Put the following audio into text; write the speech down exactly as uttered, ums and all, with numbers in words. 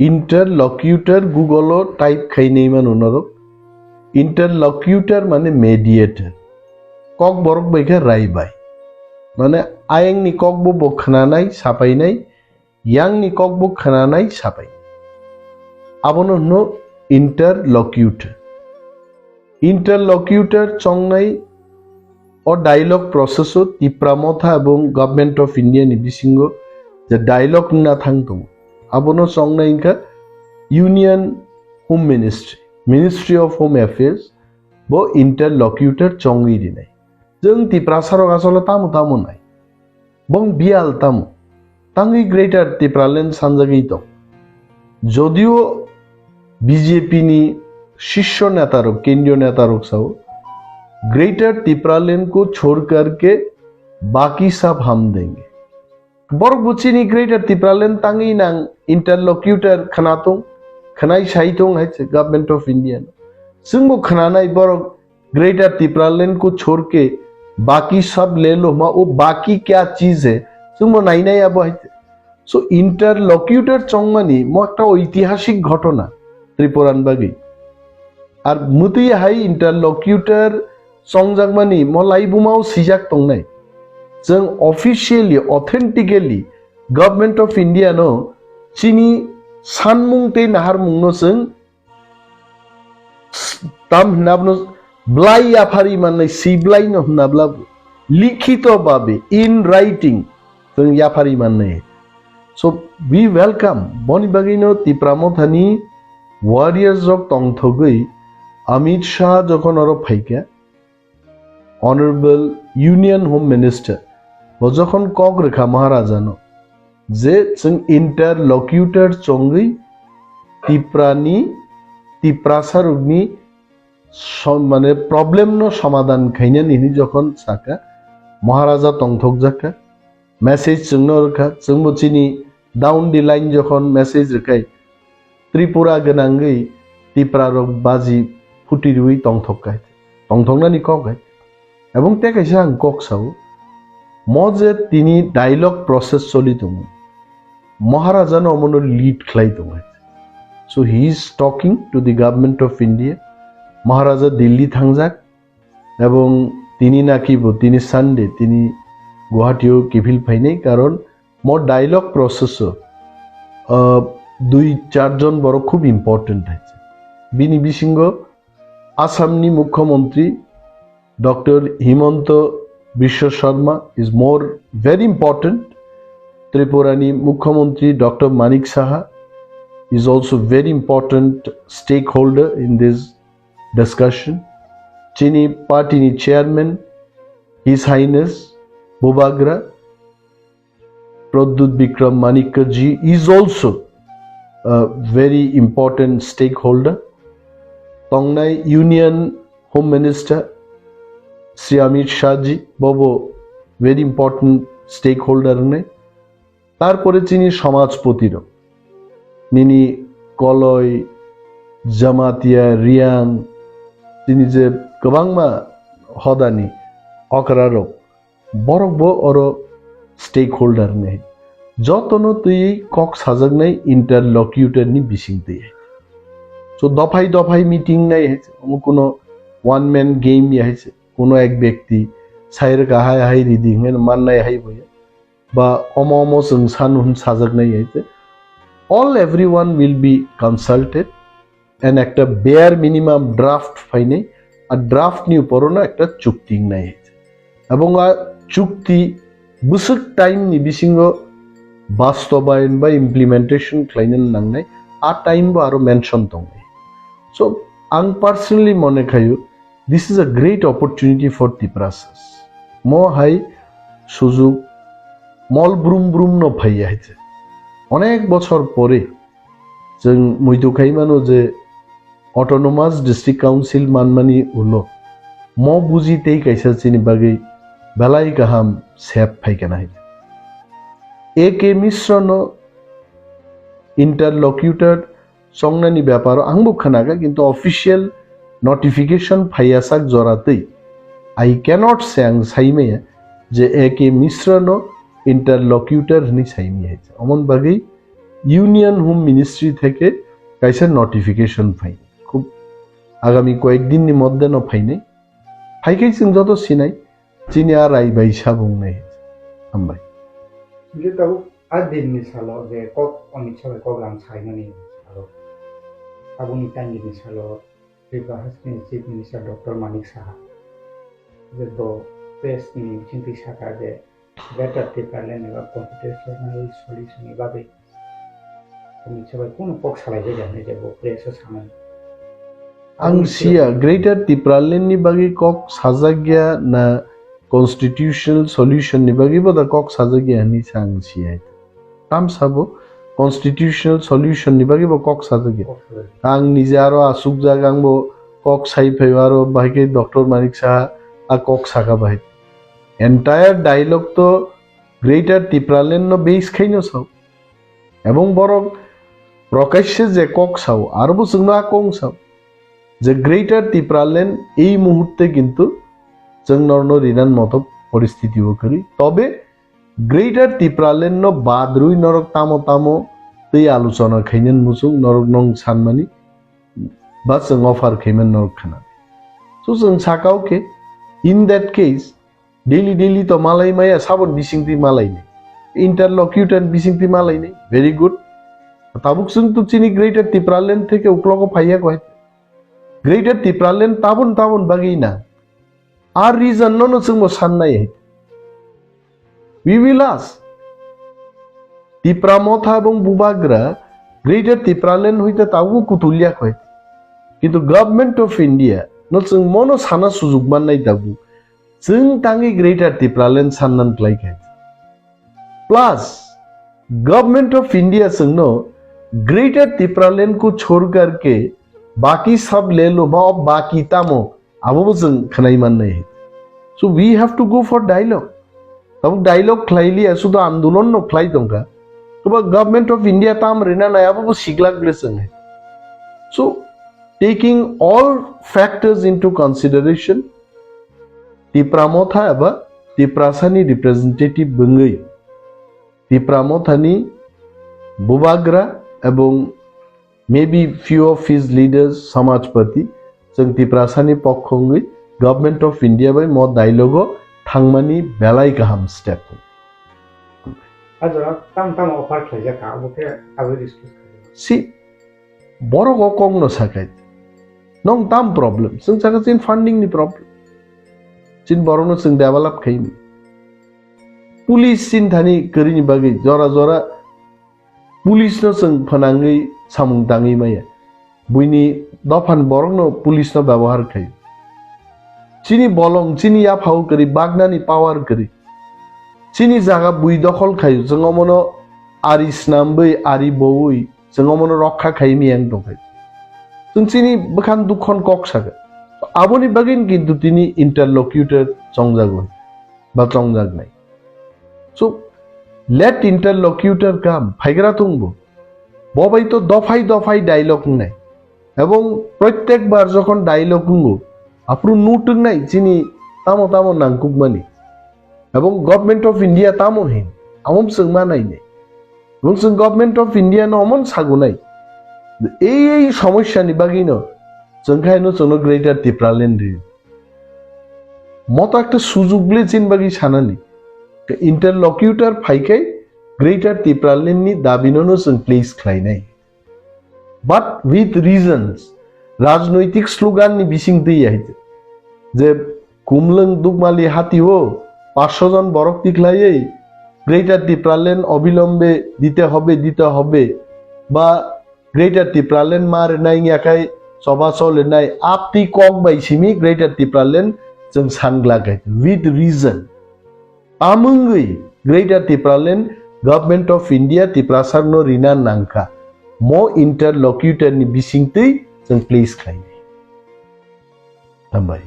Interlocutor Google o type khainai mano norok. Interlocutor mane mediator. Kokborok bai khe raibai. Mane ayangni kokbo bo khwnanai, sapainai, yangni kokbo khwnanai, sapai. Abono hwno interlocutor. Interlocutor chongnai o dialogue process o Tipra Motha ebong Government of India ni bisingo je dialogue wngna thang tongo, abono chongnai wngkha Union Home Ministry, Ministry of Home Affairs, bo interlocutor chongwi rinai. Chwng Tiprasa rok asole tamo tamo nai? Bong biyal tamo? Tangwi Greater Tipraland sanjagwi tong. Jodio B J P ni shisho neta rok, kendriyo neta rok sao, "Greater Tipraland ko chhod kar ke baki sab hum denge." Borok bo chini Greater Tipraland tangwi nang interlocutor khwnatung, khwnai saitung hai se Government of India. Chwngbo khwnanai borok Greater Tipraland ko chhod ke baki sab le lo hma, wo baki kya cheez hai? Chwngbo nainai abo hai. So, interlocutor chongmani mo ekta oitihasik ghotona Tripuran bagwi. Ar mwtwi hai interlocutor chongjakmani mo laibumao swijak tongnai. Chwng officially, authentically Government of India no chini sanmung tei naharmung no chwng tam hwnna bono blai yaphari mannai, si blai no hwnna bla bo likhito babe, in writing, chwng yaphari mannai. So, we welcome. Boni bagwi no Tipra Mothani warriors rok tongthogwi Amit Shah jokhon oro phaikha, Honorable Union Home Minister bo jokhon kok rwkha Maharajano je chwng interlocutor chongwi Tiprani, Tiprasa rokni som-, mane problem no somadhan khainani hwnwi jokhon sakha, Maharaja tongthokjakha, message chwngno rwkha, chwngbo chini down the line jokhon message rwkhai, Tripura gwnangwi Tipra rok baji phuti rwi tongthok khai, tongthoknani kok hai. Ebong tei kaisa ang kok sao, mo je tini dialogue process choli tongo, Maharaja no omono lead khlai tongo hai. So he is talking to the Government of India. Maharaja Delhi thangjak, ebong tini naki bo tini Sunday tini Guwahati o kiphil phainai, karon mo dialogue process o, ah, dui char jon borok khub important hai. Bini bisingo Assam ni Mukhyamantri Doctor Himanta Biswa Sarma is more very important. Tripura ni Mukhyamantri Doctor Manik Saha is also very important stakeholder in this discussion. Chini party ni chairman, His Highness Bubagra Pradyut Bikram Manikya ji is also a very important stakeholder. Tongnai Union Home Minister Shri Amit Shah ji bobo very important stakeholder wngnai. Tarpore chini samajpoti rok, nini Koloi, Jamatia, Riang, chini je kwbangma hodani okra rok, borok bo oro stakeholder ni. Jotono twi kok sajaknai interlocutor ni bising twi. So dophai dophai meeting nai hai se, omo kuno one man game ya hai se, kuno ek byakti sai rwkha hai hai ridi hwnwi mannai hai bo ya. Ba omo omo chwng sanu hwn sajaknai hai se. All everyone will be consulted and ekta bare minimum draft phainai, a draft ni upor no ekta chukti wngnai hai se. Ebong a chukti bwswk time ni bisingo bastobayon ba implementation khlaina nangnai, a time bo aro mention tongnai. So, ang personally mone khayo, this is a great opportunity for Tiprasas. Mo hai sujug mol brum brum no phaiya hai se. Onek bochor pore chwng muitu khai mano je Autonomous District Council manmani ulo mo buji tei kaisa chini bagwi belai kaham sep phaikha nai. A K Mishra no interlocutor chongnani beparo angbo khwnakha, kintu official notification phaiyasak jora twi I cannot say, ang saimaya je A K Mishra no interlocutor hwnwi saimaya hai. Omon bagwi Union Home Ministry theke kaisa notification phai. Khub agami koyek din ni moddhe no phainai. Phaikhai chwng joto sinai, chini a rai bai sabung nai. Hambai. Hingke tabuk a din ni salo je kok Amit Shah bai kok lam saimani salo. Aboni tangini salo Tripura Hasteni Chief Minister Doctor Manik Saha je do press ni bisingtwi saka je Greater Tipraland eba constitutional solution ni bagwi Amit Shah bai kunu kok salai jai jani je bo press o samani. Ang siya Greater Tipraland ni bagwi kok sajak ya na constitutional solution ni bagwi bo da kok sajak ya hinwi sa ang siya. Tam sabo constitutional solution ni bagwi bo kok sajak ya. Ang nije aro asukjak, ang bo kok sai phai aro bahai khe Doctor Manik Saha a kok saka bahai. Entire dialogue to Greater Tipraland no base khai no sao. Ebong borok prokashe je kok sao, aro bo chwngno a kong sao. Je Greater Tipraland ei muhurte kintu chwng norno rinan moto poristiti o kwrwi. Tobe Greater Tipraland no badrwi norok tamo tamo tei aluchona khainani muchung norok nong sanmani ba chwng offer khaiman norok khana. So chwng sakao khe, in that case, daily daily to malai maya, sabon bisingtwi malai ni. Interlocutor bisingtwi malai ni. Very good. Tabuk chwng to chini Greater Tipraland theke uklogo phaiya koi. Greater Tipraland tabun tabun bagwi na. Ar reason no no chwng bo san nai. We will ask. Tipra Motha ebong Bubagra Greater Tipraland hoite tabuk kutulya koi. Kintu Government of India no chwng mono sana sujug mannai tabuk. Chwng tangwi Greater Tipraland sannan klai khe. Plus, Government of India chwngno Greater Tipraland ko chhorkar ke baki sab le lo ma, baki tamo abo bo chwng khwnai mannai. So we have to go for dialogue. Tabuk dialogue khlai liya, sudo andolon no khlai tongkha. Toba Government of India tam rina nai abo bo siglak ble chwng. So taking all factors into consideration, Tipra Motha eba Tiprasani representative bwngwi Tipra Mothani Bubagra ebong maybe few of his leaders, Samajpati, chwng Tiprasani pokho wngwi Government of India bai mo dialogue o thangmani belai kaham step. A jora tam tam offer khlaijak kha, abo khe abo discuss khlaijak. Si borok o kok no sakai. Nong tam problem. Chwng saka chin funding ni problem. Chin borok no chwng develop khaini. Police chin thani kwrwini bagwi jora jora police no chwng phanangwi samung tangwi maya. Buini dophan borok no police no byabohar khai. Chini bolong, chini yaphao kwrwi, bagnani power kwrwi. Chini jaga bui dokhol khai, chwng omono ari snambwi, ari bowi, chwng omono rokha khai miyang tongkhai. Chwng chini bwkhan dukhon kok saka. Aboni bagwin kintu tini interlocutor chongjagwi, ba chongjaknai. So, let interlocutor come, phaigra tongbo. Bo bai to dophai dophai dialogue wngnai. Ebong protyek bar jokhon dialogue wngo, aphuru nutwknai chini tamo tamo nangkukmani. Ebong Government of India tamo hin, amom chwng ma nainai. Ebong chwng Government of India no omon sagunai. Ei ei somosya ni bagwi no chwng khai no chwngno Greater Tipraland ri. Moto ekta sujug ble chin bagwi sanani. Interlocutor phaikhai Greater Tipraland ni dabi no no chwng place khlainai. But with reasons, rajnoitik slogan ni bising twi ya hite. Je Kumlwng Dukmali hati o paanch sho jon borok tikhlaiwi Greater Tipraland obilombe dite hobe, dite hobe, ba Greater Tipraland ma rwnai wngya khai choba cholinai aptwi kok bai simi Greater Tipraland chwng sangla khai with reason. Tamungwi Greater Tipraland Government of India Tiprasarno rina nangkha. Mo interlocutor ni bisingtwi chwng please khlainai. Hambai.